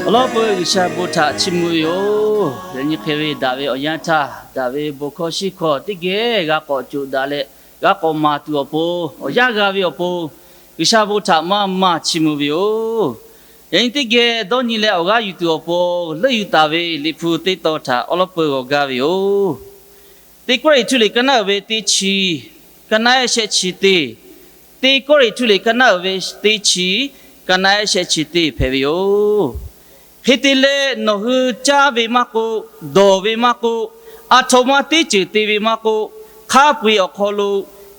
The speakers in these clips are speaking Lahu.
Awˬ lawn peuˬ G'uiˬsha bon htaꞈ chiˇ mvuh ve yoˬ. Yaꞈ nyi hk'e ve daꞈ ve awˬ yanˇ htaˇ, daꞈ ve bon hkawˇ shiˉ hkawˇ teˇ geh g'a k'awꞈ coꞈ daꞈ leh, g'a k'awꞈ maˍ tuˬ awˬ pon, awˬ yanˇ g'a ve awˬ pon, G'uiˬsha bon htaꞈ maˇ maˇ chiˇ mvuh ve yoˬ. Yaꞈ nyi teˇ geh dawˇ nyi leh awˬ g'aˇ yuˬ tuˬ awˬ pon, leuˆ yuˬ taˍ ve Liꞈ hpu teˇ tawn htaꞈ awˬ lawn peuˬ g'awˬ gaˇ ve yoˬ. Teˇ Kawˇrenˍhtuˆ liꞈ ka naˉ uiˍ ve teˇ chi, ka naˉ ehˉ shehˆ chi teˇ, Teˇ Kawˇrenˍhtuˆ liꞈ ka naˉ uiˍ ve teˇ chi, ka naˉ ehˉ shehˆ chi teˇ hpehꞈ ve yoˬ. Hk'e te leh, nawˬ hui caˇ ve maˇ k'oˆ, dawˬ ve maˇ k'oˆ, aˬ htoꞈ ma teˇ ceuˬ te ve maˇ k'oˆ, hk'a peu-eˬ awˬ hk'aw lo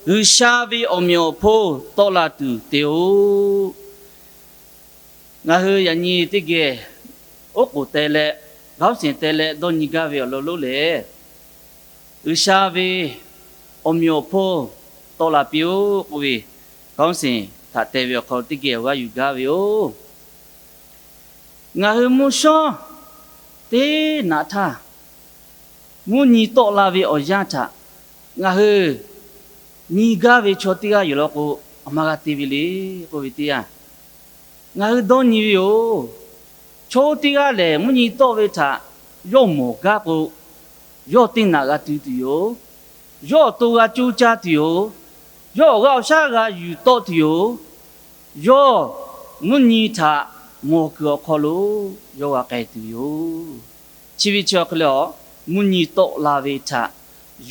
G'uiˬsha ve awˬ meꞈ awˬ hponˇ tawˆ la tuˬ te-oˬ. Ngaˬ hui yaꞈ nyi teˇ geh oˉ k'oˍ teh leh, g'aoˉ senˍ teh leh dawˇ nyi gaˇ ve awˬ lawn lonˉ lehˬ, G'uiˬsha ve awˬ meꞈ awˬ hponˇ tawˆ la piˇ-oˆ k'oˆ ve, g'aoˉ senˍ htaꞈ teh ve awˬ hk'aw lo teˇ geh awˬ g'aˇ yuˬ gaˇ ve yoˬ. Ngaˬ hui mvuhˇ shawˉ teˇ naꞈ htaˇ, mvuhˇ nyi tawˆ la ve awˬ yanˇ htaꞈ ngaˬ hui nyi gaˇ ve chaw teˇ g'aˇ yoˬ law k'o, aˬ ma g'a te ve le k'oˆ ve teˇ yanˇ, ngaˬ hui dawˇ nyi ve yoˬ. Chaw oˇ teˇ g'aˇ lehˬ, mvuhˇ nyi tawˆ ve htaꞈ yawˇ mawˬ gaˇ k'o, yawˇ teˇ naꞈ g'a tu tuˬ yoˬ. Yawˇ awˬ to g'a coˇ caˇ tuˬ yoˬ. Yawˇ awˬ g'aˇ awˬ shaˉ g'a yuˬ tawˆ tuˬ yoˬ. Yawˇ mvuhˇ nyi htaꞈ mawˬ kuiˬ awˬ hk'aw lo yawˇ g'a k'ai tuˬ yoˬ. Chi ve chi awˬ hk'e leh, mvuhˇ nyi tawˆ la ve htaꞈ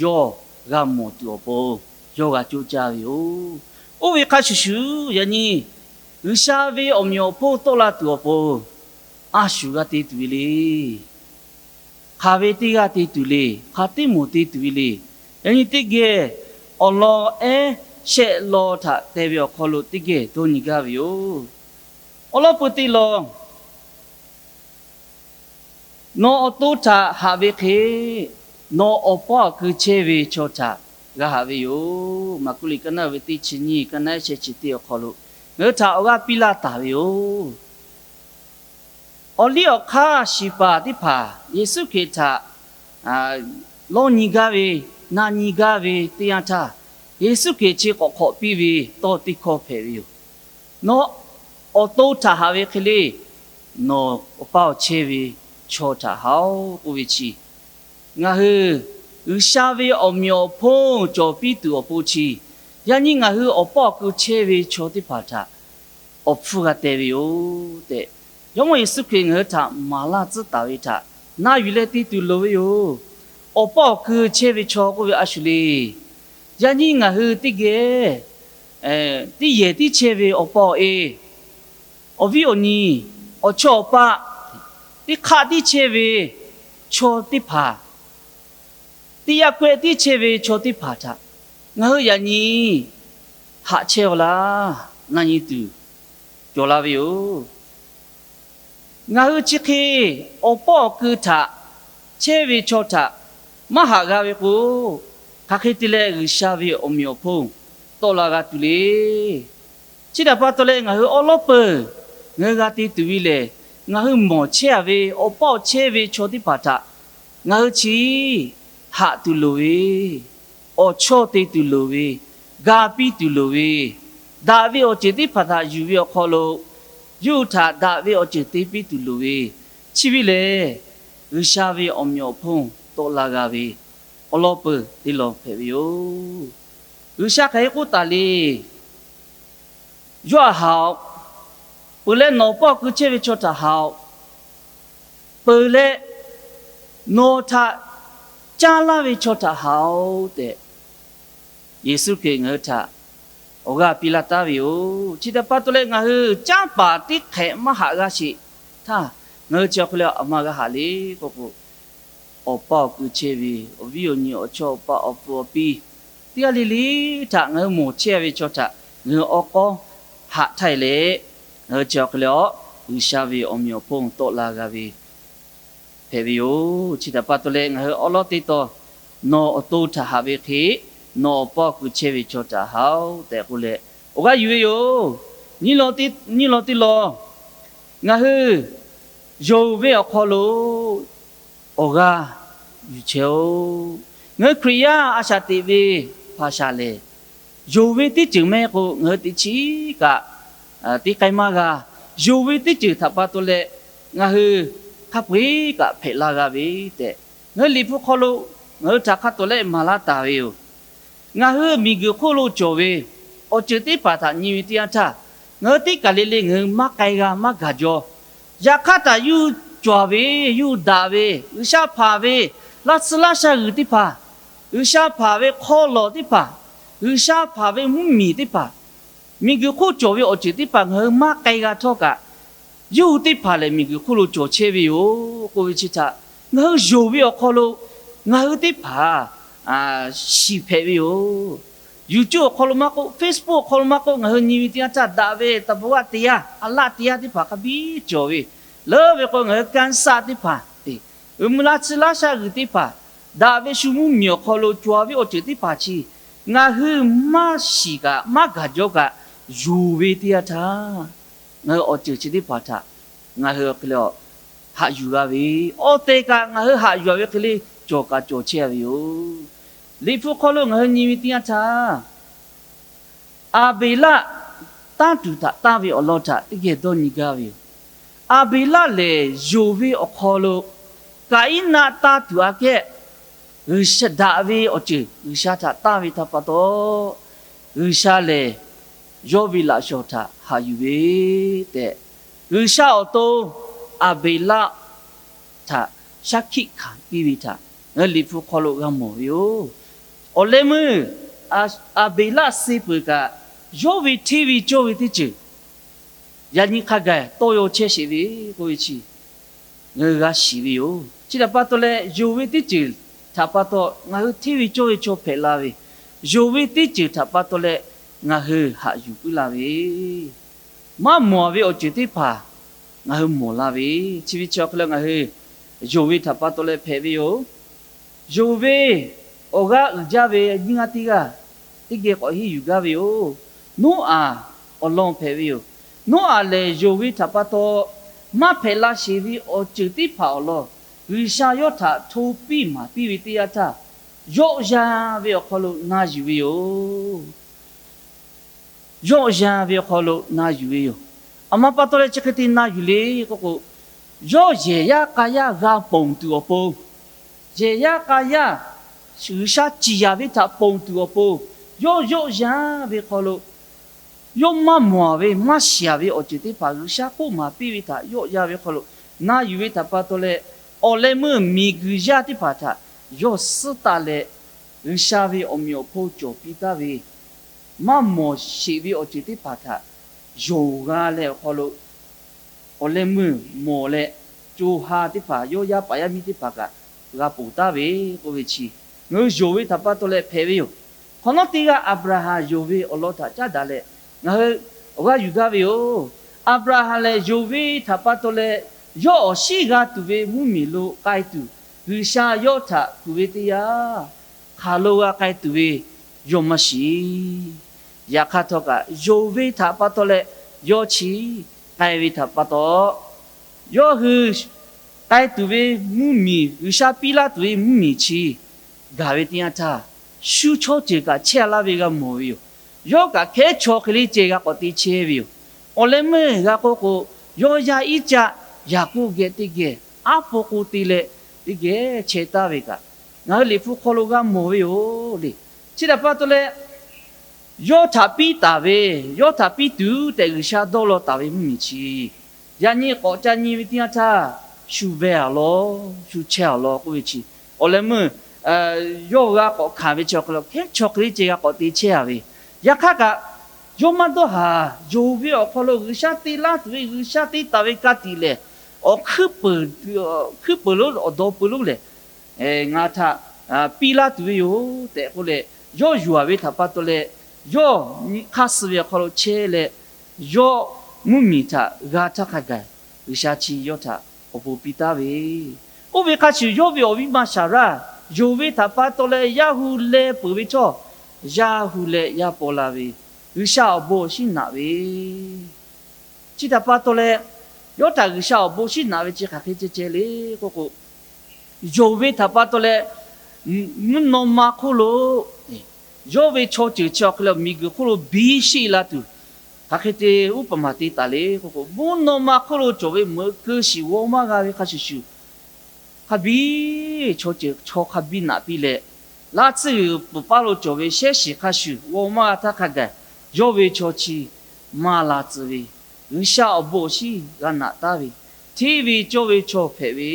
yawˇ g'a mawˬ tuˬ awˬ pon, yawˇ g'a coˇ caˇ ve yoˬ. Oˇ ve hk'a shuˍ shuˍ, yaꞈ nyi G'uiˬsha ve awˬ meꞈ awˬ hponˇ tawˆ la tuˬ awˬ pon, a shu g'a te tuˬ ve le. Hk'aˬ ve teˇ g'aˇ te tuˬ le. Hk'aˬ teˇ moˍ te tuˬ ve le. Yaꞈ nyi teˇ geh awˬ lawn ehˉ shehˆ lawn htaꞈ teh ve awˬ hk'aw lo teˇ geh dawˇ nyi gaˇ ve yoˬ. Awˬ lawn peuˬ teˇ lawn, nawˬ awˬ to htaꞈ haꞈ ve hk'e, nawˬ awˬ paˇ awˬ kui chehˇ ve chaw htaꞈ g'a haꞈ ve yoˬ. Maˍkuˆ liꞈ ka naˉ ve teˇ chi nyiˇ, ka naˉ ehˉ shehˆ chi teˇ awˬ hk'aw lo ngaˬ hui htaꞈ awˬ g'aˇ piˇ laˇ taˍ ve yoˬ. Awˬ liˇ awˬ hk'aˇ shiˍ paˍ teˇ hpaˍ Yeˍsuˆ Hkriꞈ htaꞈ lawˇ nyi gaˇ ve, na nyi gaˇ ve teˇ yanˇ htaˇ, Yeˍsuˆ Hkriꞈ chi k'awꞈ hk'awꞈ piˇ ve tawˇ teˇ hkawˇ hpehꞈ ve yoˬ. Nawˬ awˬ to htaꞈ haꞈ ve hk'e le, nawˬ awˬ paˇ awˬ chehˇ ve chaw htaꞈ haꞈ-oˆ k'oˆ ve chi, ngaˬ hui G'uiˬsha ve awˬ meꞈ awˬ hponˇ cawˬ piˇ tuˬ awˬ pon chi, yaꞈ nyi ngaˬ hui awˬ paˇ awˬ kui chehˇ ve chaw teˇ hpaˍ htaꞈ awˬ hpfuhˇ g'a teh ve yoˬ tehꞈ, Jawˇmawˇ Yeˍsuˆ Hkriꞈ ngaˬ hui htaꞈ maˍ laˇ tcuhˉ taˍ ve htaꞈ na yuˬ leh te tuˬ loˍ ve yoˬ. Awˬ paˇ awˬ kui chehˇ ve chaw k'oˆ ve a shu le. Yaꞈ nyi ngaˬ hui teˇ geh, teˇ yehˬ tiˉ chehˇ ve awˬ pa awˬ e, awˬ viˉ awˬ nyi, awˬ chawˇ awˬ paˆ, teˇ hk'aˆ tiˉ chehˇ ve chaw teˇ hpaˍ, teˇ yaˇ kawehˆ tiˉ chehˇ ve chaw teˇ hpaˍ htaꞈ ngaˬ hui yaꞈ nyi haꞈ chehˇ-aw laˇ, na nyi tuˬ cawˬ la ve yoˬ. Ngaˬ hui chi hk'e awˬ paˇ awˬ kui htaꞈ chehˇ ve chaw htaꞈ maˇ haꞈ g'a ve k'o, hk'aˬ hk'e te leh G'uiˬsha ve awˬ meꞈ awˬ hponˇ tawˆ la g'a tuˬ le. Chi htaꞈ pa taw leh ngaˬ hui awˉ lawˉ peuˬ ngaˬ hui g'a te tuˬ ve lehˬ, ngaˬ hui mawˬ chehˇ-a ve awˬ paˇ awˬ chehˇ ve chaw teˇ hpaˍ htaꞈ ngaˬ hui chi haꞈ tuˬ loˍ ve, awˬ chawˇ te tuˬ loˍ ve, ga piˇ tuˬ loˍ ve, daꞈ ve awˬ ceuˬ teˇ hpaˍ htaꞈ yuˬ ve awˬ hk'aw lo yawˇ hui htaꞈ daꞈ ve awˬ ceuˬ te piˇ tuˬ loˍ ve, chi ve lehˬ G'uiˬsha ve awˬ meꞈ awˬ hponˇ tawˆ la g'a ve awˉ lawˉ peuˬ teˇ lawn hpehꞈ ve yoˬ. G'uiˬsha hk'aˬ hk'e k'oˆ taˍ le. Yawˇ htaꞈ haꞈ-oꞈ. Peuˬ leh nawˬ paˇ awˬ kui chehˇ ve chaw htaꞈ haꞈ-oꞈ. Peuˬ leh nawˬ htaꞈ caˇ laˇ ve chaw htaꞈ haꞈ-oꞈ tehꞈ, Yeˍsuˆ Hkriꞈ ngaˬ hui htaꞈ awˬ g'aˇ piˇ laˇ taˍ ve yoˬ. Chi htaꞈ pa taw leh ngaˬ hui canˇ paˍ teˇ hk'ehꞈ maˇ haꞈ g'a sheˍ htaˇ, ngaˬ hui chi awˬ hk'e leh aˬ ma g'a haꞈ le k'oˆ k'o, awˬ paˇ awˬ kui chehˇ ve, awˬ viˉ awˬ nyi, awˬ chawˇ awˬ paˆ, awˬ pfuhˍ awˬ piˇ, teˇ g'aˇ le le htaꞈ ngaˬ hui mawˬ chehˇ ve chaw htaꞈ ngaˬ hui awˬ k'awˇ haꞈ htaˇ e leh, ngaˬ hui chi awˬ hk'e leh-aˬ G'uiˬsha ve awˬ meꞈ awˬ hponˇ tawˆ la g'a ve hpehꞈ ve yoˬ. Chi htaꞈ pa taw leh ngaˬ hui awˉ lawˉ teˇ tawn, nawˬ awˬ to htaꞈ haꞈ ve hk'e, nawˬ awˬ paˇ awˬ kui chehˇ ve chaw htaꞈ haꞈ-oꞈ tehꞈ k'oˆ leh, awˬ g'aˇ yuˬ ve yoˬ. Nyiˇ lawn teˇ lawn, ngaˬ hui yonˍ ve awˬ hk'aw lo awˬ g'aˇ yuˬ chehˇ-oˆ. Ngaˬ hui Hkriꞈ yaˇ a shaꞈ teꞈ ve hpaˍ shaˍ lehˬ, yonˍ ve teˇ ceuˬ mehˆ k'o ngaˬ hui teꞈ chiˉ kaꞈ te k'ai maˇ g'a. Yonˍ ve teˇ ceuˬ htaꞈ pa taw leh ngaˬ hui hk'a peu-eˬ kaꞈ hpehꞈ la g'a ve tehꞈ, ngaˬ hui Liꞈ hpu hk'aw lo ngaˬ hui htaꞈ hk'a tawˍ lehˆ maˍ laˇ taˍ ve yoˬ. Ngaˬ hui miˬguiˬ hk'oˆ lo cawˬ ve awˬ ceuˬ teˇ hpaˍ htaꞈ nyi ve teˇ yanˇ htaˇ, ngaˬ hui teˇ kaˬ le le ngaˬ hui maˇ k'ai g'a maˇ gaˬ jaw. Yaꞈ hk'aˇ htaꞈ yawˇ hui cawˬ ve, yawˇ hui daꞈ ve, G'uiˬsha hpanˍ ve, laˇ tsuhˇ laˇ sha g'uiˬ teˇ hpaˍ, G'uiˬsha hpanˍ ve hk'aw lawˬ teˇ hpaˍ, G'uiˬsha hpanˍ ve mvuhˇmiˬ teˇ hpaˍ, miˬguiˬ hk'oˆ cawˬ ve awˬ ceuˬ teˇ hpaˍ ngaˬ hui maˇ k'ai g'a htawˇ kaꞈ, yawˇ hui teˇ hpaˍ lehˬ miˬguiˬ hk'oˆ lo cawˬ chehˇ ve yoˬ k'oˆ ve chi htaꞈ ngaˬ hui yonˍ ve awˬ hk'aw lo ngaˬ hui teˇ hpaˍ shiˍ hpehꞈ ve yoˬ. YouTube awˬ hk'aw lo maˇ k'oˆ, Facebook awˬ hk'aw lo maˇ k'oˆ, ngaˬ hui nyi ve teˇ yanˇ htaˇ daꞈ ve သဘာဝတရား အလှတရား teˇ hpaˍ hk'a biˇ cawˬ ve, leuˉ ve k'o ngaˬ hui ကံစ teˇ hpaˍ, uiˍ mvuh laˇ tsuhˇ laˇ sha g'uiˬ teˇ hpaˍ, daꞈ ve shu mvuhˇmiˬ awˬ hk'aw lo cawˬ ve awˬ ceuˬ teˇ hpaˍ chi ngaˬ hui maˇ shiˍ kaꞈ maˇ gaˬ jaw kaꞈ yonˍ ve teˇ yanˇ htaˇ, ngaˬ hui awˬ ceuˬ chi teˇ hpaˍ htaꞈ ngaˬ hui awˬ hk'e le haꞈ yuˬ g'a ve, awˬ tehˬ kaꞈ ngaˬ hui haꞈ yuˬ-a ve hk'e le cawˬ kaꞈ cawˬ chehˇ-a ve yoˬ. Liꞈ hpu hk'aw lo ngaˬ hui nyi ve teˇ yanˇ htaˇ, Aˍbeˍlaˆ tanˇ tuˬ htaꞈ tanˇ ve awˬ lawn htaꞈ teˇ geh dawˇ nyi gaˇ ve yoˬ. Aˍbeˍlaˆ lehˬ yonˍ ve awˬ hk'aw lo Kaˍiˉnaˆ tanˇ tuˬ aꞈ kehˉ G'uiˬsha daꞈ ve awˬ ceuˬ G'uiˬsha htaꞈ tanˇ ve htaꞈ pa taw, G'uiˬsha lehˬ yawˇ ve laꞈ shawˍ htaꞈ haꞈ yuˬ ve tehꞈ, G'uiˬsha awˬ to Aˍbeˍlaˆ htaꞈ shaˉ hkiˆ hkanˍ piˇ ve htaꞈ ngaˬ hui Liꞈ hpu hk'aw lo g'a mawˬ ve yoˬ. Awˬ leh meuˇ Aˍbeˍlaˆ suh peuˬ kaꞈ, yawˇ ve hteˇ ve cawˇ ve teˇ ceuˬ yaꞈ nyi hk'a gaˬ tawˇ yaw chehˇ sheˍ ve k'oˆ ve chi ngaˬ hui g'a shiˍ ve yoˬ. Chi htaꞈ pa taw leh yonˍ ve teˇ ceuˬ htaꞈ pa taw ngaˬ hui hteˇ ve cawˇ ve chaw hpehꞈ la ve, yonˍ ve teˇ ceuˬ htaꞈ pa taw leh ngaˬ hui haꞈ yuˬ puiˉ la ve, maˇ mawˬ ve awˬ ceuˬ teˇ hpaˍ ngaˬ hui mawˬ la ve, chi ve chi awˬ hk'e le ngaˬ hui yonˍ ve htaꞈ pa taw leh hpehꞈ ve yoˬ. Yonˍ ve awˬ g'aˇ uiˍ jaˇ ve nyiˇ g'aˇ teˇ g'aˇ teˇ geh k'awꞈ henˇ yuˬ gaˇ ve yoˬ. Noˉaꞈ awˬ lawn hpehꞈ ve yoˬ. Noˉaꞈ lehˬ yonˍ ve htaꞈ pa taw maˇ hpehꞈ la sheˍ ve awˬ ceuˬ teˇ hpaˍ awˬ lawn G'uiˬsha yawˇ htaꞈ hto piˇ maˍ piˇ ve teˇ yanˇ htaˇ, yawˆ yan ve awˬ hk'aw lo na yuˬ ve yoˬ. Yawˆ yan ve awˬ hk'aw lo na yuˬ ve yoˬ. Aˬ ma pa taw leh chi hk'e te na yuˬ le k'oˆ k'o, yawˇ yehˬ yaˇ k'a yaˇ g'a ponˬ tuˬ awˬ pon, yehˬ yaˇ k'a yaˇ G'uiˬsha ciˍ yanˍ ve htaꞈ ponˬ tuˬ awˬ pon, yawˇ yawˆ yan ve hk'aw lo yawˇ maˇ mawˬ ve maˇ shiˍ ve awˬ ceuˬ teˇ hpaˍ G'uiˬsha k'oˆ maˍ piˇ ve htaꞈ yawˆ yan ve hk'aw lo na yuˬ ve htaꞈ pa taw leh, awˬ leh meuˇ miˬguiˬ yaˇ teˇ hpaˍ htaꞈ yawˇ suhˉ taˆ leh, G'uiˬsha ve awˬ meꞈ awˬ hponˇ cawˬ piˇ taˍ ve, maˇ mawˬ sheˍ ve awˬ ceuˬ teˇ hpaˍ htaꞈ yonˍ g'a leh awˬ hk'aw lo, awˬ leh meuˇ mawˬ leh, co ha teˇ hpaˍ yawˇ yaˇ paˍ yaˇ miˇ teˇ hpaˍ kaꞈ g'a ponˬ taˍ ve k'oˆ ve chi, ngaˬ hui yonˍ ve htaꞈ pa taw leh hpehꞈ ve yoˬ. Hk'awꞈ nawˉ teˇ g'aˇ Aˍbraˍhanˍ yonˍ ve awˬ lawn htaꞈ caˉ daꞈ leh ngaˬ hui awˬ g'aˇ yuˬ gaˇ ve yoˬ. Aˍbraˍhanˍ lehˬ yonˍ ve htaꞈ pa taw leh, yawˇ awˬ shinˉ g'a tuˬ ve mvuhˇmiˬ lo k'ai tuˬ, G'uiˬsha yawˇ htaꞈ kuˬ ve teˇ yanˇ, hk'aˬ lo g'a k'ai tuˬ ve yawˇ maˇ shiˍ. Yaꞈ hk'aˇ htawˇ kaꞈ yonˍ ve htaꞈ pa taw leh, yawˇ chi k'ai ve htaꞈ pa taw, yawˇ hui k'ai tuˬ ve mvuhˇmiˬ, G'uiˬsha piˇ laˇ tuˬ ve mvuhˇmiˬ chi gaˬ ve teˇ yanˇ htaˇ, shu chaw ceuˬ kaꞈ chehˇ-a laˇ ve g'a mawˬ ve yoˬ. Yawˇ kaꞈ hkehˉ chaw hk'e le ceh g'a k'awꞈ te chehˇ ve yoˬ. Awˬ leh meuˇ g'a k'oˆ k'o, yawˇ yaˇ Iˉcaˆ, Yaˍkoˆ geh teˇ geh aˉ po k'o te leh teˇ geh chehˇ taˍ ve kaꞈ, ngaˬ hui Liꞈ hpu hk'aw lo g'a mawˬ ve yoˬ le. Chi htaꞈ pa taw leh, yawˇ htaꞈ piˇ taˍ ve, yawˇ htaꞈ piˇ tuˬ tehꞈ G'uiˬsha dawˇ law taˍ ve mvuhˇmiˬ chi, yaꞈ nyi k'awꞈ ca nyi ve teˇ yanˇ htaˇ, shu veh-a law, shu chehˇ-a law k'oˆ ve chi, awˬ leh meuˇ yawˇ g'a k'awꞈ hkanˍ ve chi awˬ hk'e le hkehˉ chaw hk'e le ceh g'a k'awꞈ te chehˇ-a ve. Yaꞈ hk'aˇ kaꞈ, yawˇ maˇ dawˇ haˍ. Yonˍ ve awˬ hk'aw lo G'uiˬsha te laˇ tuˬ ve, G'uiˬsha te taˍ ve ka tiꞈ lehˬ, awˬ hkuiˉ peuˬ, hkuiˉ peuˬ lonˉ awˬ daw peu lonˉ lehˬ ngaˬ htaꞈ piˇ laˇ tuˬ ve yoˬ tehꞈ k'oˆ leh, yawˇ yuˬ-a ve htaꞈ pa taw leh, yawˇ nyi hk'aˇ suh ve awˬ hk'aw lo chehˇ leh, yawˇ mvuhˇmiˬ htaꞈ g'a htaˇ hk'a gaˬ G'uiˬsha chi yawˇ htaꞈ awˬ bon piˇ taˍ ve. Oˇ ve hk'a shuˍ yawˇ ve awˬ viˉ ma Saˍraˇ yonˍ ve htaꞈ pa taw leh yaˇ hu leh peuˬ ve htawˇ, yaˇ hu leh yaˇ paw la ve, G'uiˬsha awˬ bon awˬ shinˉ naꞈ ve. Chi htaꞈ pa taw leh, yawˇ htaꞈ G'uiˬsha awˬ bon shinˉ naꞈ ve chi hk'aˬ hk'e ceh ceh le k'oˆ k'o, yonˍ ve htaꞈ pa taw leh, mvuhˇ naw ma hk'oˆ lo yawˇ ve chaw ceuˬ chi awˬ hk'e le miˬguiˬ hk'oˆ lo biˇ sheˆ la tuˬ, Hk'aˬ hk'e te uˉ peunˍ maˍ te taˍ le k'oˆ k'o, mvuhˇ naw ma hk'oˆ lo cawˬ ve meuꞈ keu shiˍ g'aw maˇ g'a ve hk'a shuˍ shuˍ, hk'a biˇ chaw ceuˬ chaw hk'a biˇ naꞈ piˇ leh, laˇ tsuhˇ g'uiˬ pfuhˍ paˇ lo cawˬ ve shehˉ shiˍ hk'a shuˍ g'aw maˇ g'a htaˇ hk'a gaˬ, yawˇ ve chaw chi maˇ la tcuh ve, G'uiˬsha awˬ bon awˬ shinˉ g'a naꞈ taˉ ve, hteˇ ve cawˇ ve chaw hpehꞈ ve,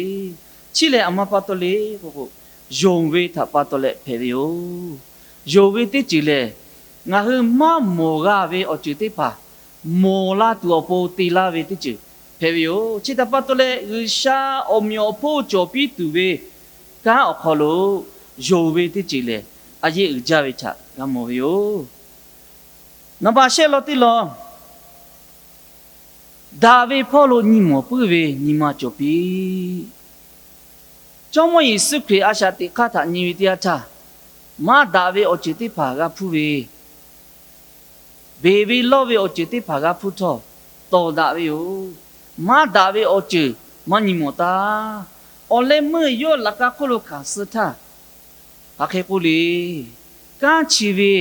chi lehˬ aˬ ma pa taw le k'oˆ k'o, yonˍ ve htaꞈ pa taw leh hpehꞈ ve yoˬ. Yonˍ ve teˇ ceuˬ lehˬ, ngaˬ hui maˇ mawˬ g'a ve awˬ ceuˬ teˇ hpaˍ mawˬ la tuˬ awˬ pon te laˇ ve teˇ ceuˬ hpehꞈ ve yoˬ. Chi htaꞈ pa taw leh G'uiˬsha awˬ meꞈ awˬ hponˇ cawˬ piˇ tuˬ ve kanˉ awˬ hk'aw lo yonˍ ve teˇ ceuˬ lehˬ, a yeˇ uiˍ jaˇ ve htaꞈ g'a mawˬ ve yoˬ. Naˍ baꞈ shehˆ law teˇ law, daꞈ ve hpawˇ lo nyi mawˬ puiˉ ve nyi ma cawˬ piˇ. Jawˇmawˇ Yeˍsuˆ Hkriꞈ a shaꞈ teꞈ hk'aˇ htaꞈ nyi ve teˇ yanˇ htaˇ, maˇ daꞈ ve awˬ ceuˬ teˇ hpaˍ g'a hpuˇ ve, beˬ ve lawˇ ve awˬ ceuˬ teˇ hpaˍ g'a hpuˇ htawˇ, tawˍ daꞈ ve yoˬ. Maˇ daꞈ ve awˬ ceuˬ maˇ nyi mawˬ taˇ. Awˬ leh meuˇ yawˇ laꞈ ka hk'oˆ lo hkanˍ suh htaˇ, hk'aˬ hk'e k'oˆ le, kanˉ chi ve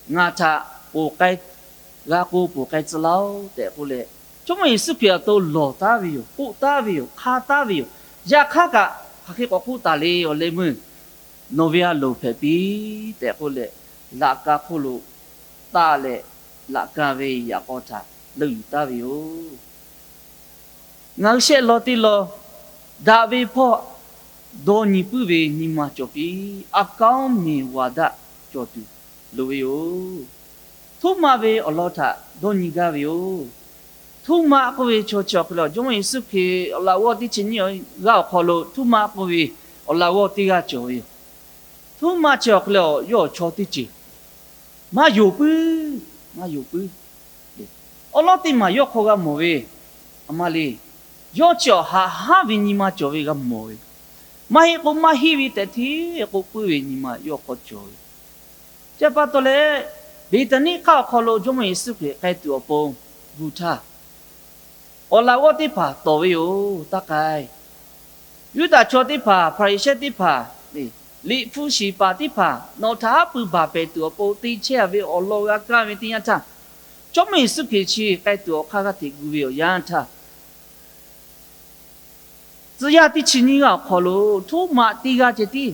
ngaˬ htaꞈ poˬ k'ai, g'a k'o poˬ k'ai tcuh laˇ-oˆ tehꞈ k'oˆ leh, Jawˇmawˇ Yeˍsuˆ Hkriꞈ awˬ to lawˬ taˉ ve yoˬ, k'oˆ taˉ ve yoˬ, hk'a taˉ ve yoˬ. Yaꞈ hk'aˇ kaꞈ, hk'aˬ hk'e k'awꞈ k'oˆ taˍ le, awˬ leh meuˇ nawˬ ve a loˍ hpehꞈ piˇ tehꞈ k'oˆ leh, laꞈ ka hk'oˆ lo taˆ leh laꞈ ka ve yaꞈ k'aw htaꞈ leuˆ yuˬ taˉ ve yoˬ. Ngaˬ hui shehˆ law teˇ law, daꞈ ve hpawˇ dawˇ nyi puiˉ ve nyi ma cawˬ piˇ, a kanˉ miˬ waˍ daˆ cawˬ tuˬ loˍ ve yoˬ. Htoˉmaˆ ve awˬ lawn htaꞈ dawˇ nyi gaˇ ve yoˬ. Htoˉmaˆ k'oˆ ve chaw chi awˬ hk'e le, Jawˇmawˇ Yeˍsuˆ Hkriꞈ awˬ laꞈ g'awˇ teˇ chi nyiˇ g'aˇ awˬ hk'aw lo Htoˉmaˆ k'oˆ ve awˬ laꞈ g'awˇ teˇ g'aˇ cawˬ ve yoˬ. Htoˉmaˆ chi awˬ hk'e le, yawˇ awˬ chaw teˇ ceuˬ maˇ yonˍ puiˉ, maˇ yonˍ puiˉ. Awˉ lawˉ teˇ maˬ yawˇ hk'aw g'a mawˬ ve, aˬ ma le, yawˇ chi awˬ haꞈ haˉ ve nyi ma cawˬ ve g'a mawˬ ve, maˇ heˆ k'o maˇ heˆ ve tehꞈ hteˇ k'oˆ puiˉ ve nyi ma yawˇ hk'aw cawˬ ve. Chi pa taw leh, Beˍtaˍniˆ hk'aˆ awˬ hk'aw lo Jawˇmawˇ Yeˍsuˆ Hkriꞈ k'ai tuˬ awˬ pon gu htaˇ, awˬ laꞈ g'awˇ teˇ hpaˍ tawˍ ve yoˬ. Taˇ k'ai, Yuˇdaꞈ chaw teˇ hpaˍ, Hpaˍriˍsehˇ teˇ hpaˍ, Liꞈ hpu shiˍ paˍ teˇ hpaˍ nawˬ htaꞈ haˉ pui baˬ pehˍ tuˬ awˬ pon te chehˇ a ve awˬ lawn g'a kaˇ ve teˇ yanˇ htaˇ, Jawˇmawˇ Yeˍsuˆ Hkriꞈ chi k'ai tuˬ awˬ hk'aˇ g'aˇ hteꞈ gu ve awˬ yanˇ htaˇ, tcuh yaˇ teˇ chi nyiˇ g'aˇ awˬ hk'aw lo Htoˉmaˆ teˇ g'aˇ ceh tiˉ,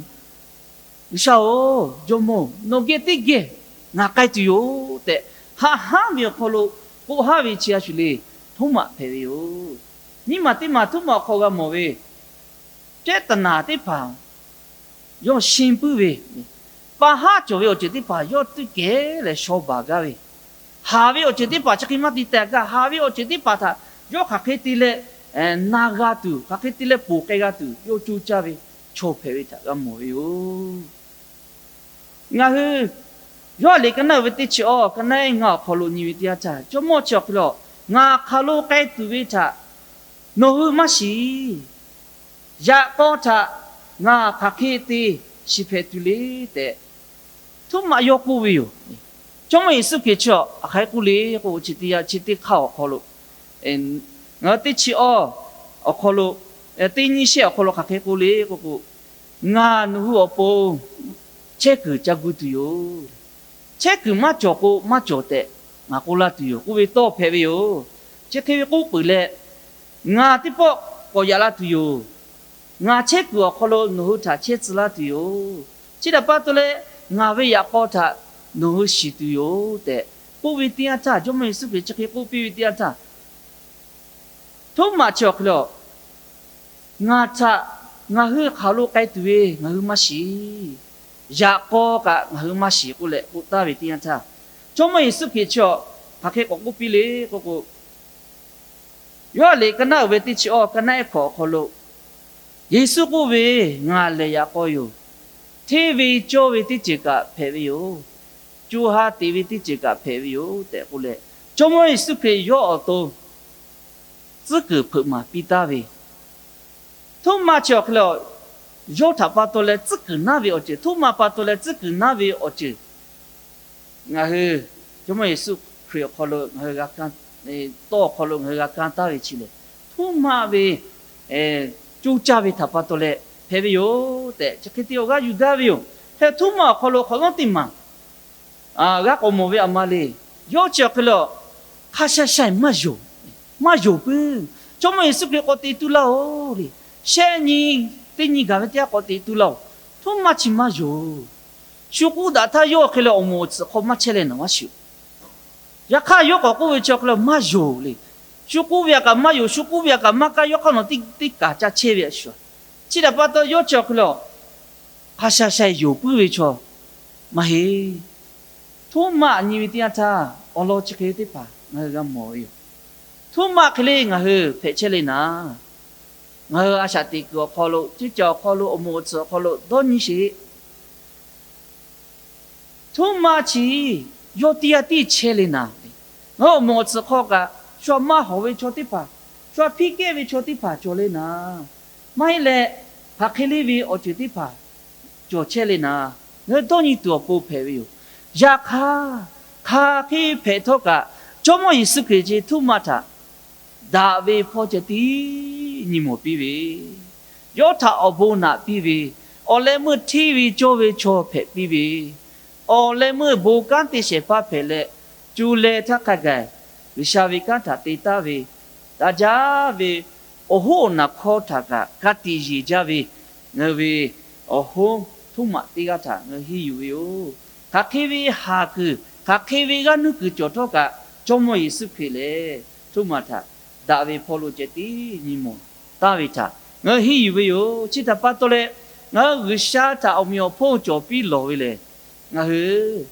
G'uiˬsha-oˬ, Jawˇmawˇ-oˬ, nawˬ geh teˇ geh ngaˬ k'ai tuˬ yoˬ tehꞈ, haꞈ haˉ ve awˬ hk'aw lo k'oˆ haˉ ve chi a shuˍ le, Htoˉmaˆ hpehꞈ ve yoˬ. Nyiˇ maˬ teˇ maˬ Htoˉmaˆ awˬ hk'aw g'a mawˬ ve, cehˇ taˍ naˍ teˇ hpaˍ yawˇ shinˉ puiˉ ve, pa haˉ cawˬ ve awˬ ceuˬ teˇ hpaˍ yawˇ teˇ geh lehˬ shaw baˬ gaˇ ve, haˍ ve awˬ ceuˬ teˇ hpaˍ chi hk'e maˇ te teh gaˇ, haˍ ve awˬ ceuˬ teˇ hpaˍ htaꞈ yawˇ hk'aˬ hk'e te leh na g'a tuˬ, hk'aˬ hk'e te leh poˬ k'ai g'a tuˬ yawˇ coˇ caˇ ve chaw hpehꞈ ve htaꞈ g'a mawˬ ve yoˬ. Ngaˬ hui Yoˇhanˬ liꞈ ka naˆ uiˍ ve teˇ chi awˇ, ka naˆ ehˉ ngaˇ awˬ hk'aw lo nyi ve teˇ yanˇ htaˇ, Jawˇmawˇ chi awˬ hk'e le, ngaˬ hk'aˬ lo k'ai tuˬ ve htaꞈ nawˬ hui maˇ shiˍ. Yaꞈ k'aw htaꞈ ngaˬ hk'aˬ hk'e te shiˍ hpehꞈ tuˬ le tehꞈ, Htoˉmaˆ yawˇ k'oˆ ve yoˬ. Jawˇmawˇ Yeˍsuˆ Hkriꞈ chi a hk'aˬ hk'e k'oˆ le k'o, chi teˇ yanˇ chi teˇ hk'aˇ awˬ hk'aw lo, ngaˬ hui teˇ chi awˇ awˬ hk'aw lo, teˇ nyiˇ shehˆ awˬ hk'aw lo hk'aˬ hk'e k'oˆ le k'o k'o, ngaˬ nawˬ hui awˬ pon chehˇ kuiˬ ca gu tuˬ yoˬ. Chehˇ kuiˬ maˇ cawˬ k'o maˇ cawˬ tehꞈ ngaˬ k'oˆ laˇ tuˬ yoˬ k'oˆ ve tawˇ hpehꞈ ve yoˬ. Chi hk'e ve k'oˆ peuˬ leh, ngaˬ teˇ pawˆ k'awꞈ yaꞈ la tuˬ yoˬ. Ngaˬ chehˇ kuiˬ awˬ hk'aw lo nawˬ hui htaꞈ chehˇ tcuh laˇ tuˬ yoˬ. Chi htaꞈ pa taw leh ngaˬ ve yaꞈ k'aw htaꞈ nawˬ hui shiˍ tuˬ yoˬ tehꞈ k'oˆ ve teˇ yanˇ htaˇ, Jawˇmawˇ Yeˍsuˆ Hkriꞈ chi hk'e k'oˆ piˇ ve teˇ yanˇ htaˇ, Htoˉmaꞈ chi awˬ hk'e le, ngaˬ htaꞈ, ngaˬ hui hk'aˬ lo k'ai tuˬ ve ngaˬ hui maˇ shiˍ. Yaꞈ k'aw kaꞈ ngaˬ hui maˇ shiˍ k'oˆ leh k'oˆ taˍ ve teˇ yanˇ htaˇ, Jawˇmawˇ Yeˍsuˆ Hkriꞈ chi awˬ hk'aˬ hk'e k'awꞈ k'oˆ piˇ le k'oˆ k'o, Yoˇhanˬ liꞈ ka naˆ uiˍ ve teˇ chi awˇ, ka naˆ ehˉ hkawꞈ awˬ hk'aw lo, Yeˍsuˆ k'oˆ ve, Ngaˬ lehˬ yaꞈ k'aw yoˬ. Hteˇ ve cawˇ ve teˇ ceuˬ kaꞈ hpehꞈ ve yoˬ. Co ha teꞈ ve teˇ ceuˬ kaꞈ hpehꞈ ve yoˬ tehꞈ k'oˆ leh, Jawˇmawˇ Yeˍsuˆ Hkriꞈ yawˇ awˬ to tcuhˉ kuiˬ hpeuꞈ maˍ piˇ taˍ ve, Htoˉmaꞈ chi awˬ hk'e le, yawˇ htaꞈ pa taw leh tcuhˉ kuiˬ naˉ ve awˬ ceuˬ, Htoˉmaꞈ pa taw leh tcuhˉ kuiˬ naˉ ve awˬ ceuˬ, ngaˬ hui Jawˇmawˇ Yeˍsuˆ Hkriꞈ awˬ hk'aw lo ngaˬ hui g'a kanˇ, tawˇ awˬ hk'aw lo ngaˬ hui g'a kanˇ taˍ ve chi lehˬ, Htoˉmaꞈ ve co caˇ ve htaꞈ pa taw leh hpehꞈ ve yoˬ tehꞈ chi hk'e te awˬ g'aˇ yuˬ gaˇ ve yoˬ. Hk'e Htoˉmaꞈ awˬ hk'aw lo hk'awꞈ nawˉ teˇ maˬ g'a k'awꞈ mawˬ ve aˬ ma le. Yawˇ chi awˬ hk'e le, hk'a sha sha-eˬ maˇ yonˍ. Maˇ yonˍ puiˉ. Jawˇmawˇ Yeˍsuˆ Hkriꞈ k'awꞈ teꞈ tu laˇ-oˬ le. Shehˆ nyi teˇ nyi gaˬ ve teˇ yanˇ k'awꞈ teꞈ tu laˇ-oˬ. Htoˉmaˆ chi maˇ yonˍ. Shu k'oˆ daꞈ htaˇ yawˇ hk'e leh awˬ moˍ awˬ tsuhꞈ hk'aw maˇ chehˇ leh naˍ maˇ shiˍ. Yaꞈ hk'aˇ yawˇ k'awꞈ k'oˆ ve chi hk'e leh maˇ yonˍ le. Shu k'oˆ ve aꞈ kaꞈ maˇ yonˍ, shu k'oˆ ve aꞈ kaꞈ maˇ kaˇ, yawˇ hk'aˇ nawˬ teˇ kaˬ ca chehˇ ve aꞈ shuˍ. Chi htaꞈ pa taw yawˇ chi awˬ hk'e leh hk'a sha sha-eˬ yonˍ puiˉ ve chaw maˇ heˆ. Htoˉmaˆ nyi ve teˇ yanˇ htaˇ awˬ lawn chi hk'e teˇ hpaˍ ngaˬ hui g'a mawˬ ve yoˬ. Htoˉmaˆ hk'e le ngaˬ hui hpehꞈ chehˇ le naˍ, ngaˬ hui a shaꞈ teꞈ kuiˬ awˬ hk'aw lo, ceˇ caˬ awˬ hk'aw lo, awˬ moˍ awˬ tsuhꞈ awˬ hk'aw lo dawˇ nyi sheˍ. Htoˉmaˆ chi yawˇ teˇ yanˇ tiˉ chehˇ le naˍ, ngaˬ hui awˬ moˍ awˬ tsuhꞈ hk'aw kaꞈ shu aꞈ maˇ hawˍ ve chaw teˇ hpaˍ, shu aꞈ hpiˇ kehˇ ve chaw teˇ hpaˍ cawˬ le naˍ, maˇ heˆ leh hk'aˬ hk'e le ve awˬ ceuˬ teˇ hpaˍ cawˬ chehˇ le naˍ, ngaˬ hui dawˇ nyi tuˬ awˬ pon hpehꞈ ve yoˬ. Yaꞈ hk'aˇ, hk'aˬ hk'e hpehꞈ htawˇ kaꞈ, Jawˇmawˇ Yeˍsuˆ Hkriꞈ chi Htoˉmaˆ htaꞈ daꞈ ve hpawˇ ceh tiˉ nyi mawˬ piˇ ve, yawˇ htaꞈ awˬ bon naꞈ piˇ ve, awˬ leh meuˇ hteˇ ve cawˇ ve chaw hpehꞈ piˇ ve, awˬ leh meuˇ bon kanˉ te shehˍ hpaˇ hpehꞈ leh, co leh htaˇ hk'a gaˬ G'uiˬsha ve kanˉ htaꞈ te taˍ ve, daꞈ jaˇ ve awˬ hoˉ awˬ naˬ hkawˇ htaꞈ kaꞈ ka tiꞈ yeˬ jaˇ ve, ngaˬ hui ve awˬ hoˉ Htoˉmaꞈ teˇ g'aˇ htaꞈ ngaˬ hui henˇ yuˬ ve yoˬ. Hk'aˬ hk'e ve haˍ kuiˬ, hk'aˬ hk'e ve g'aˇ nuˇ kuiˬ cawˬ htawˇ kaꞈ, Jawˇmawˇ Yeˍsuˆ Hkriꞈ lehˬ Htoˉmaꞈ htaꞈ daꞈ ve hpawˇ lo ceh tiˉ nyi mawˬ taˍ ve htaꞈ ngaˬ hui henˇ yuˬ ve yoˬ. Chi htaꞈ pa taw leh, ngaˬ hui G'uiˬsha htaꞈ awˬ meꞈ awˬ hponˇ cawˬ piˇ lawˬ ve lehˬ, ngaˬ hui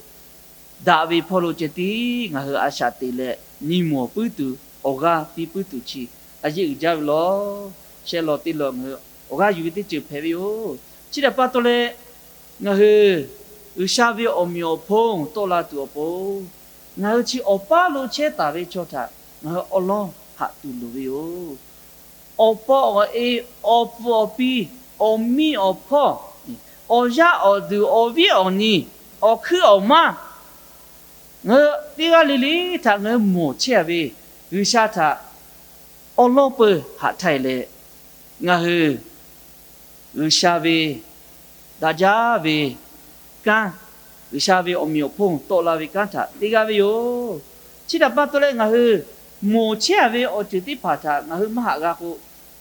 daꞈ ve hpawˇ lo ceh tiˉ ngaˬ hui a shaꞈ teꞈ leh nyi mawˬ puiˉ tuˬ, awˬ g'aˇ piˇ puiˉ tuˬ chi a yeˆ uiˍ jaˇ ve law. Shehˆ law teˇ law ngaˬ hui awˬ g'aˇ yuˬ ve teˇ ceuˬ hpehꞈ ve yoˬ. Chi htaꞈ pa taw leh, ngaˬ hui G'uiˬsha ve awˬ meꞈ awˬ hponˇ tawˆ la tuˬ awˬ pon, ngaˬ hui chi awˬ paˉ lo chehˇ taˍ ve chaw htaꞈ ngaˬ hui awˬ lawn haꞈ tuˬ loˍ ve yoˬ. Awˬ pa awˬ e, awˬ pfuhˍ awˬ pi, awˬ miˇ awˬ hpawˇ, awˬ yaˇ awˬ duˬ, awˬ viˉ awˬ nyi, awˬ hkuiˉ awˬ maˇ, ngaˬ hui teˇ g'aˇ le le htaꞈ ngaˬ hui mawˬ chehˇ a ve G'uiˬsha htaꞈ awˬ lawn peuˬ haꞈ htaiˍ leh, ngaˬ hui G'uiˬsha ve daꞈ jaˇ ve kanˉ, G'uiˬsha ve awˬ meꞈ awˬ hponˇ tawˆ la ve kanˉ htaꞈ te g'a ve yoˬ. Chi htaꞈ pa taw leh ngaˬ hui mawˬ chehˇ a ve awˬ ceuˬ teˇ hpaˍ htaꞈ ngaˬ hui maˇ haꞈ g'a k'o,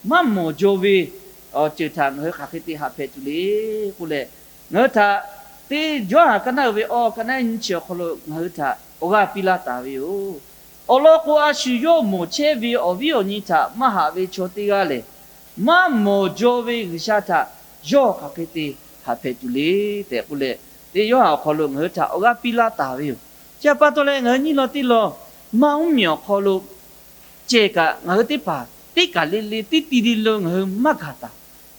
maˇ mawˬ jaw ve awˬ ceuˬ htaꞈ ngaˬ hui hk'aˬ hk'e te haꞈ hpehꞈ tuˬ le k'oˆ leh, ngaˬ hui htaꞈ teˇ Yoˇhanˬ ka naˆ uiˍ ve awˬ ka naˆ nyiˇ chi awˬ hk'aw lo ngaˬ hui htaꞈ awˬ g'aˇ piˇ laˇ taˍ ve yoˬ. Awˬ lawn k'o, a shu yawˇ mawˬ chehˇ ve awˬ viˉ awˬ nyi htaꞈ maˇ haꞈ ve chaw teˇ g'aˇ lehˬ, maˇ mawˬ jaw ve G'uiˬsha htaꞈ yawˇ hk'aˬ hk'e te haꞈ hpehꞈ tuˬ le tehꞈ k'oˆ leh, teˇ Yoˇhanˬ awˬ hk'aw lo ngaˬ hui htaꞈ awˬ g'aˇ piˇ laˇ taˍ ve yoˬ. Chi htaꞈ pa taw leh, ngaˬ hui nyiˇ lawn teˇ lawn maˇ mvuhˇmiˬ awˬ hk'aw lo ceh kaꞈ ngaˬ hui teˇ hpaˍ teˇ kaˬ le le teˇ ti le lo ngaˬ hui maˇ gaˬ taˍ.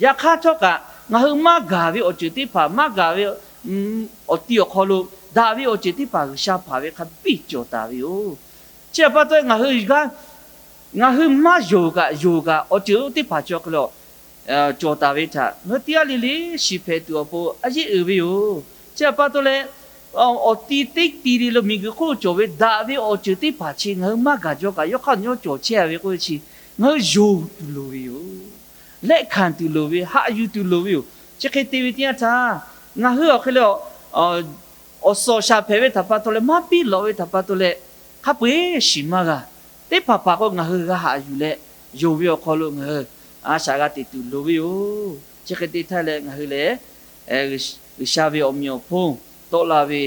Yaꞈ hk'aˇ htawˇ kaꞈ, ngaˬ hui maˇ gaˬ ve awˬ ceuˬ teˇ hpaˍ, maˇ gaˬ ve awˬ ti awˬ hk'aw lo daꞈ ve awˬ ceuˬ teˇ hpaˍ G'uiˬsha hpanˍ ve hk'a biˇ cawˬ taˍ ve yoˬ. Chi htaꞈ pa taw, ngaˬ hui maˇ yonˍ kaꞈ yonˍ kaꞈ awˬ ceuˬ teˇ hpaˍ chi awˬ hk'e lo cawˬ taˍ ve htaꞈ ngaˬ hui teˇ g'aˇ le le shiˍ hpehꞈ tuˬ awˬ pon a yeˆ uiˍ ve yoˬ. Chi htaꞈ pa taw leh, awˬ ti teˇ ti le lo miˬguiˬ hk'oˆ lo cawˬ ve daꞈ ve awˬ ceuˬ teˇ hpaˍ chi ngaˬ hui maˇ gaˬ jaw kaꞈ yawˇ hk'aˇ nawˉ cawˬ chehˇ a ve k'oˆ ve chi, ngaˬ hui yonˍ tuˬ loˍ ve yoˬ. Lehˆ hkanˍ tuˬ loˍ ve, haꞈ yuˬ tuˬ loˍ ve yoˬ. Chi hk'e te ve teˇ yanˇ htaˇ, ngaˬ hui awˬ hk'e leh awˬ suhˍ shaˍ hpehꞈ ve htaꞈ pa taw leh, maˇ piˇ lawꞈ ve htaꞈ pa taw leh, hk'a peu-eˬ shiˍ maˇ g'a. Teˇ hpaˍ hpaˍ k'o, ngaˬ hui g'a haꞈ yuˬ leh yonˍ ve awˬ hk'aw lo ngaˬ hui a shaꞈ g'a teꞈ tuˬ loˍ ve yoˬ. Chi hk'e te htaˇ leh, ngaˬ hui lehˬ G'uiˬsha ve awˬ meꞈ awˬ hponˇ tawˆ la ve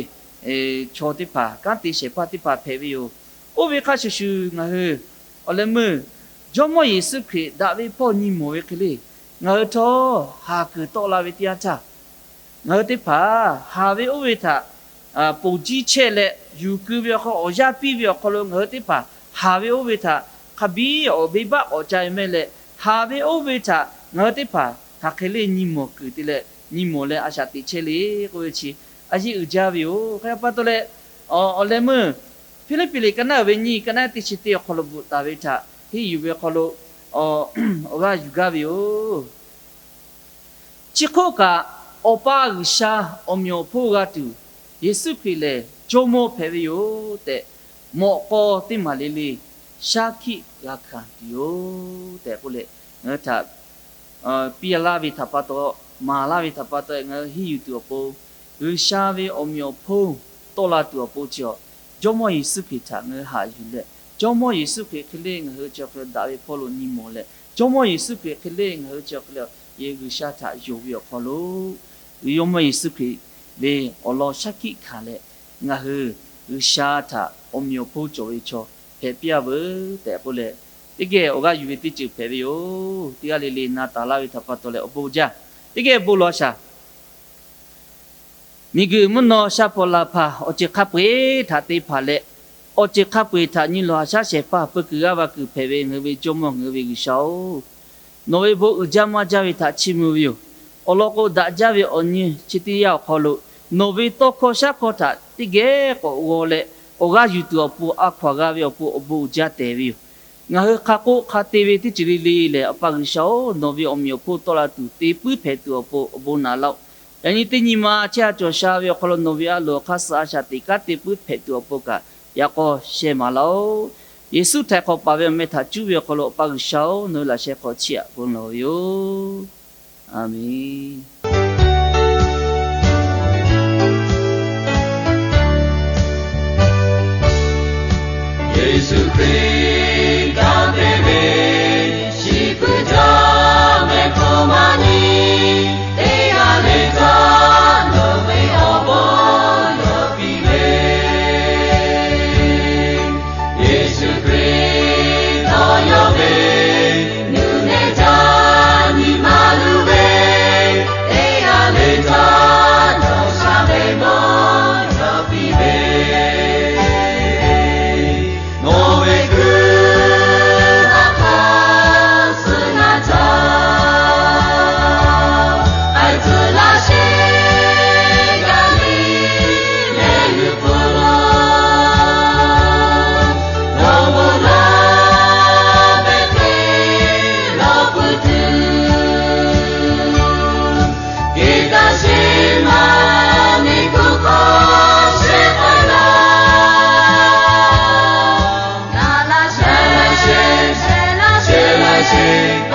chaw teˇ hpaˍ, kanˉ te shehˍ hpaˇ teˇ hpaˍ hpehꞈ ve yoˬ. Oˇ ve hk'a shuˍ shuˍ, ngaˬ hui awˬ leh meuˇ Jawˇmawˇ Yeˍsuˆ Hkriꞈ daꞈ ve hpawˇ nyi mawˬ ve hk'e le, ngaˬ hui htawˇ haˍ kuiˬ tawˆ la ve teˇ yanˇ htaˇ, ngaˬ hui teˇ hpaˍ haˍ ve oˇ ve htaꞈ ponˬ jiˇ chehˇ leh, yuˬ keu ve awˬ hk'aw, awˬ yanˇ piˇ ve awˬ hk'aw lo ngaˬ hui teˇ hpaˍ haˍ ve oˇ ve htaꞈ hk'a biˇ awˬ venˇbaˆ k'awꞈ ca ve mehˆ leh, haˍ ve oˇ ve htaꞈ ngaˬ hui teˇ hpaˍ hk'aˬ hk'e le nyi mawˬ kuiˬ te leh, nyi mawˬ leh a shaꞈ teꞈ chehˇ le k'oˆ ve chi a yeˆ uiˍ jaˇ ve yoˬ. Hk'e pa taw leh, awˬ leh meuˇ Hpiˇliˇpiˆ liꞈ ka naˆ uiˍ ve nyiˇ, ka naˆ teˇ chi teˇ awˬ hk'aw lo bvuhꞈ taˍ ve htaꞈ henˇ yuˬ ve awˬ hk'aw lo awˬ g'aˇ yuˬ gaˇ ve yoˬ. Chi hk'oˆ kaꞈ, Awˬ pa G'uiˬsha awˬ meꞈ awˬ hponˇ g'a tuˬ, Yeˍsuˆ Hkriꞈ lehˬ Jawˇmawˇ hpehꞈ ve yoˬ tehꞈ, mawꞈ k'aw teˇ maˬ le le shaˉ hkiˆ g'a hkanˍ tuˬ yoˬ tehꞈ k'oˆ leh, ngaˬ hui htaꞈ piˇ laˇ ve htaꞈ pa taw, maˍ laˇ ve htaꞈ pa taw, ngaˬ hui henˇ yuˬ tuˬ awˬ pon, G'uiˬsha ve awˬ meꞈ awˬ hponˇ tawˆ la tuˬ awˬ pon chi awˬ, Jawˇmawˇ Yeˍsuˆ Hkriꞈ htaꞈ ngaˬ hui haꞈ yuˬ leh, Jawˇmawˇ Yeˍsuˆ Hkriꞈ hk'e le ngaˬ hui chi awˬ hk'e daꞈ ve hpawˇ lo nyi mawˬ leh, Jawˇmawˇ Yeˍsuˆ Hkriꞈ hk'e le ngaˬ hui chi awˬ hk'e le G'uiˬsha htaꞈ yonˍ ve awˬ hk'aw lo, Jawˇmawˇ Yeˍsuˆ Hkriꞈ ve awˬ lawn shaˉ hkiˆ hkanˍ leh, ngaˬ hui G'uiˬsha htaꞈ awˬ meꞈ awˬ hponˇ cawˬ ve chaw hpehꞈ piˇ-a veuˬ tehꞈ k'oˆ leh, teˇ geh awˬ g'aˇ yuˬ ve teˇ ceuˬ hpehꞈ ve yoˬ. Teˇ g'aˇ le le na taˍ laˇ ve htaꞈ pa taw leh awˬ bon jaˇ. Teˇ geh bon lawˬ a shaˍ. Miˬguiˬ mvuhˇ naw shaˉ hpaw la hpaˍ awˬ ceuˬ hk'a peu-eˬ htaꞈ te hpanˍ leh, awˬ ceuˬ hk'a peu-eˬ htaꞈ nyi lawˬ haꞈ shaˉ shehˍ hpaˇ peu kuiˬ g'aˇ va kuiˬ hpehꞈ ve ngaˬ hui ve Jawˇmawˇ, ngaˬ hui ve G'uiˬsha-oˬ, nawˬ ve bon uiˍ jaˇ maˇ jaˇ ve htaꞈ chiˇ mvuh ve yoˬ. Awˬ lawn k'o, daꞈ jaˇ ve awˬ nyi chi teˇ yanˇ awˬ hk'aw lo nawˬ ve tawˇ hkawˇ shaˉ hkawˇ htaꞈ teˇ geh k'awꞈ g'aw leh, awˬ g'aˇ yuˬ tuˬ awˬ pon, a hkaw-anˬ g'a ve awˬ pon awˬ bon uiˍ jaˇ tehˬ ve yoˬ. Ngaˬ hui hk'a k'oˆ hk'a te ve teˇ ceuˬ le le lehˬ, Awˬ pa G'uiˬsha-oˬ, nawˬ ve awˬ meꞈ awˬ hponˇ tawˆ la tuˬ te puiˉ hpehꞈ tuˬ awˬ pon awˬ bon naꞈ laˇ-oˆ. Yaꞈ nyi teˇ nyi ma chehˇ sha cawˬ sha ve awˬ hk'aw lo nawˬ ve a loˍ hk'aˇ suh a shaꞈ teꞈ kanˉ te puiˉ hpehꞈ tuˬ awˬ pon kaꞈ yaꞈ k'aw sheh maˍ laˇ-oˆ. Yeˍsuˆ htaiˍ hk'awꞈ paˍ ve awˬ meh htaꞈ cuˇ ve awˬ hk'aw lo Awˬ pa G'uiˬsha-oˬ, nawˬ hui laꞈ sheh hk'aw chiˇ aꞈ gu lawˬ ve yoˬ. A menˬ. Yeˍsuˆ Hkriꞈ kanˉ te ve shiˍ puiˉ jaˇ mehˆ hk'aw maˇ nyi, teˇ g'aˇ le htaˇ nawˬ ve awˬ bon yawˇ piˇ ve. Yeˍsuˆ Hkriꞈ dawˇ yawˇ ve nuˬ nehˬ jaˇ nyi ma luˬ ve, teˇ g'aˇ le htaˇ cawˬ sha ve mawˇ yawˇ piˇ ve. Nawˬ ve kuiˬ haꞈ hk'aˇ suh na caˇ, k'ai tcuh laˇ sheˍ gaˇ le leh g'uiˬ pfuhˇ lo, nawˬ bon laˇ ve hk'e lawˬ pui tuˬ, ke taˇ sheˍ maˇ ne kuˬ hk'aw shehˍ hpaˇ laˇ, na laˇ sheˍ, shehˍ laˇ sheˍ, shehˍ laˇ sheˍ.